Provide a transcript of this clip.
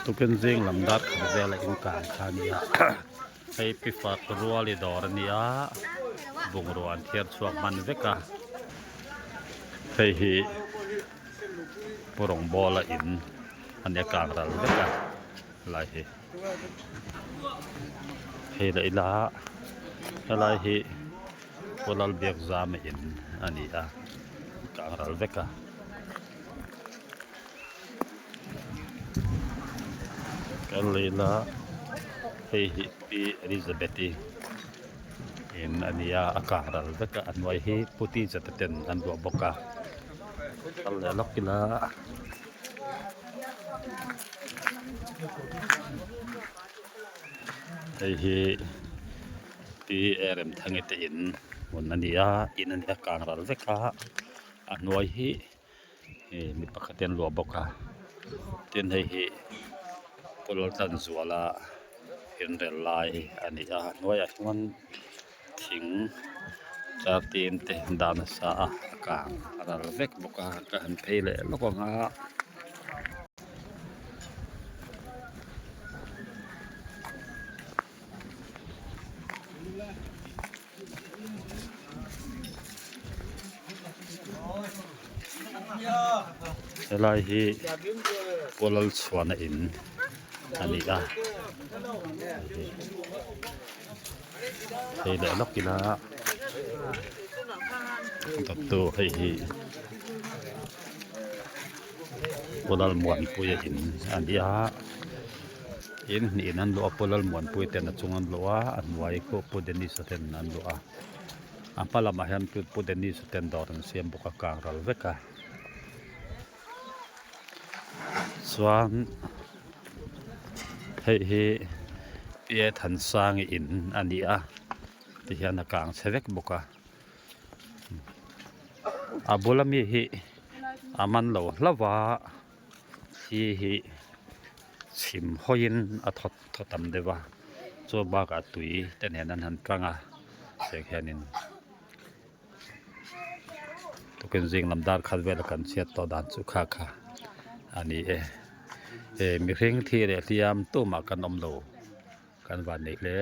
Tukin zing lam dar khat vela inkang kha a ni a hei pi fak ruali dawr a ni a bungrua an thiar chhuak hman vek a hei hi pu rawngbawla in a nia kang ral vek a helai hi hei leh ila helai hi pu Lalbiakzama in a ni a kang ral vek a. Kan leina hei hi pi Elizabeth-i in a ni a a kang ral vek a a hnuai hi pu teacher te ten an luah bawk a kal leh lawk ila. Hei hi pi Remthangi te in hmun a ni a in a ni a kang ral vek a a hnuai hi. Hei mi pakhat hian luah bawk a tin hei hi kawlawr tlan zuala inrel lai a ni a hnuaiah chuan thing char tin te dah nasa a a kang a ral vek bawk a ka han phei leh lawk ang a. Helai hi Kuala chhuahna in a ni a hei leh lawk ila dawttu hei hi Kuala Muanpuia in a ni a. In hnihin an luah a Pu Lalmuanpuii ten a chung an luah a a hnuai pawh Pu Dennis-a ten an luah a a hma lamah hian Pu Dennis-a ten dawr an siam bawk a kang ral vek a chuan hei hi P A Thansangi in a ni a tihian a kang chhe vek bawk a a bula mi hi a man lo hlauh a. Thli hi chhim hawiin a thawt thaw tam deuh a chu bakah tui te nen an han tang a tiang hianin tukin zing lam dar khat vela kan chhiat tawh dan chu kha kha a ni e he mihring thi leh hliam tumah kan awm lo kan van neih hle.